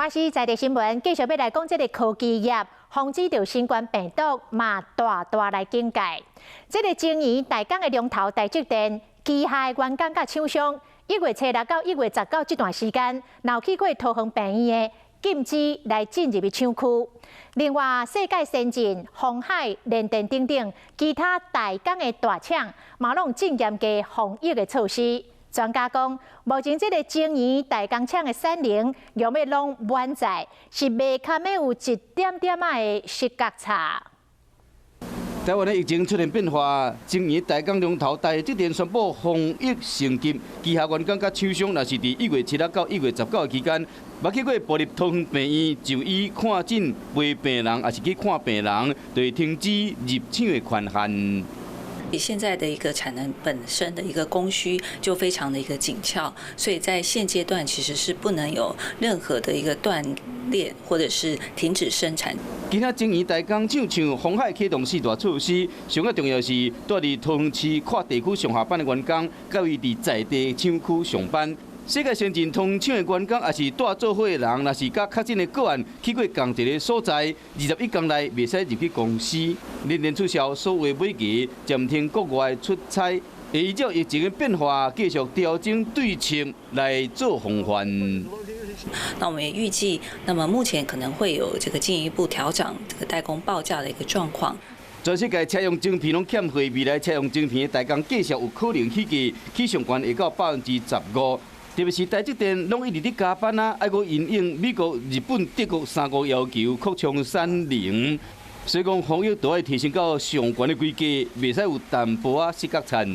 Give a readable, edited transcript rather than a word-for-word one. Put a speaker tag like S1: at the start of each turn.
S1: 華視在地新聞繼續欲來講，這个科技業防止著新冠病毒嘛大大來警戒。這个晶圓代工的龍頭台積電旗下員工佮廠商，1月初6到1月19這段時間，若去過桃園病院的，禁止來進入去廠區。另外，世界先進、鴻海、聯電等等其他代工的大廠，嘛攏正嚴格防疫的措施。專家講，目前這个晶圓代工廠的產能欲欲攏滿載，是袂堪欲有一點點仔的視覺差。
S2: 台灣的疫情出現變化，晶圓代工龍頭台積電宣布防疫升級，旗下員工佮廠商若是佇1月7日到1月19的期間，捌去過部立桃園病院就醫看診陪病人，抑是去看病人，就會停止入廠的權限。
S3: 以現在的一個產能本身的一個供需就非常的一個緊俏，所以在現階段其實是不能有任何的一個斷裂或者是停止生產。
S2: 其他晶圓代工廠像鴻海啟動四大措施，上較重要是蹛佇桃園市跨地區上下班的員工，佮伊佇在地廠區上班。世界先進糖廠的員工，抑是蹛做伙的人，若是佮確診的個案去過仝一个所在，21天內袂使入去公司。聯電取消所有會議，暫停國外出差，會依照疫情的變化，繼續調整對策來做防範。
S3: 那我們也預計，那麼目前可能會有這個進一步調漲這個代工報價的一個狀況。
S2: 全世界車用晶片攏欠貨，未來車用晶片的代工繼續有可能起價，起上懸會到15%。特別是台積電攏一直佇加班啊，愛閣因應美國、日本、德國三國要求擴充產能，所以講防疫都愛提升到上懸的規格，袂使有淡薄仔失覺差。